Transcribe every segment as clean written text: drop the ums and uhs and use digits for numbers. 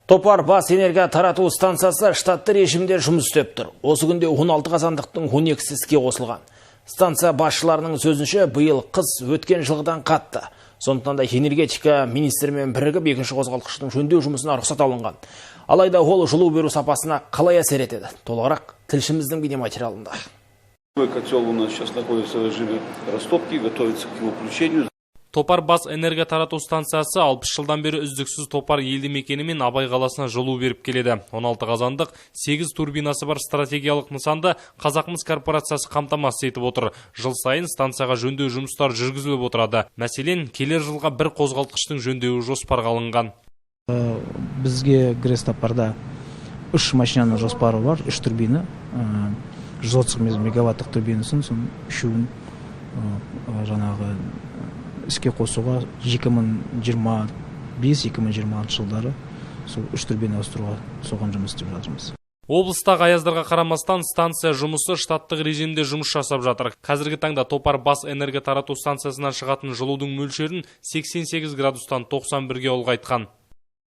Топар бас энергия тарату станциясы штатты режимде жұмыс істеп тұр. Осы күнде 16 қазандықтың 12-сі іске қосылған. Станция басшыларының сөзінше, биыл қыс өткен жылғыдан қатты. Сондықтан да энергетика министрімен бірігіп екінші қозғалтқыштың жөндеу жұмысына рұқсат алынған. Алайда ол жылу беру сапасына қалай әсер етеді? Толығырақ тілшіміздің бейнематериалында. Котел у нас сейчас находится в режиме растопки, готовится к его включению. Топар бас энергия тарату станциясы 60 жылдан бері үздіксіз Топар елді мекені мен Абай қаласына жылу беріп келеді. 16 қазандық, 8 турбинасы бар стратегиялық нысанды Қазақмыс корпорациясы қамтамасыз етіп отыр. Жыл сайын станцияға жөндеу жұмыстары жүргізіліп отырады. Мәселен, келер жылға бір қозғалтқыштың жөндеуі жоспарға алынған. Бізге ГРЭС Топарда 3 машинаның жоспары бар, 3 турбина, 130 мегаваттық турбинасын, соның үшеуін жаңағы іске қосуға 2025-2026 жылдары сол үш турбина ауыстыруға, соған жұмыс істеп жатырмыз. Облыстағы аяздарға қарамастан, станция жұмысы штаттық режимде жұмыс жасап жатыр. Қазіргі таңда Топар бас энергия тарату станциясынан шығатын жылудың мөлшерін 88 градустан 91-ге ұлғайтқан.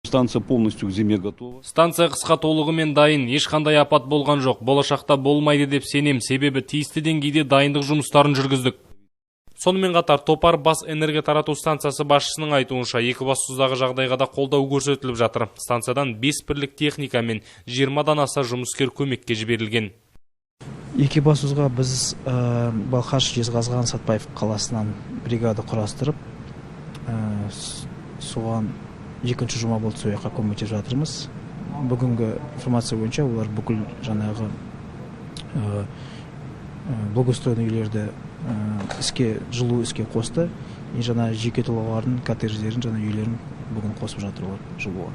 Станция полностью к зиме готова. Станция қысқа толығымен дайын, ешқандай апат болған жоқ. Болашақта болмайды деп сенем, себебі тиісті деңгейде дайындық жұмыстарын жүргіздік. Сонымен қатар Топар бас энергия тарату станциясы басшысының айтуынша, Екібастұздағы жағдайға да қолдау көрсетіліп жатыр. Станциядан 5 бірлік техника мен 20-дан аса жұмыскер көмекке жіберілген. Екібастұзға біз Балқаш, Жезқазған, Сатпаев қаласынан бригада құрастырып, соған екінші жұма болды, сол жаққа көмектесіп жатырмыз. Бүгінгі информация бойынша, олар бүкіл жаңағы благоустроенный үйлерді іске, жылу іске қосты. И жаңа жеке тұлғалардың коттедждерін, жаңа үйлерін бүгін қосып жатыр олар жылуға.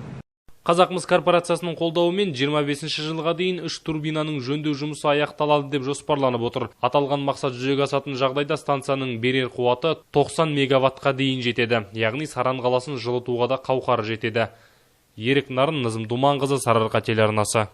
Қазақмыс корпорациясының қолдауымен 25 жылға дейін үш турбинаның жөндеу жұмысы аяқталады деп жоспарланып отыр. Аталған мақсат жүзеге асатын жағдайда станцияның берер қуаты 90 мегаваттқа дейін жетеді. Яғни Саран қаласын жылытуға да қауқары жетеді. Ерік Нарын, Назым Думанқызы, Сарыарқа телеарнасы.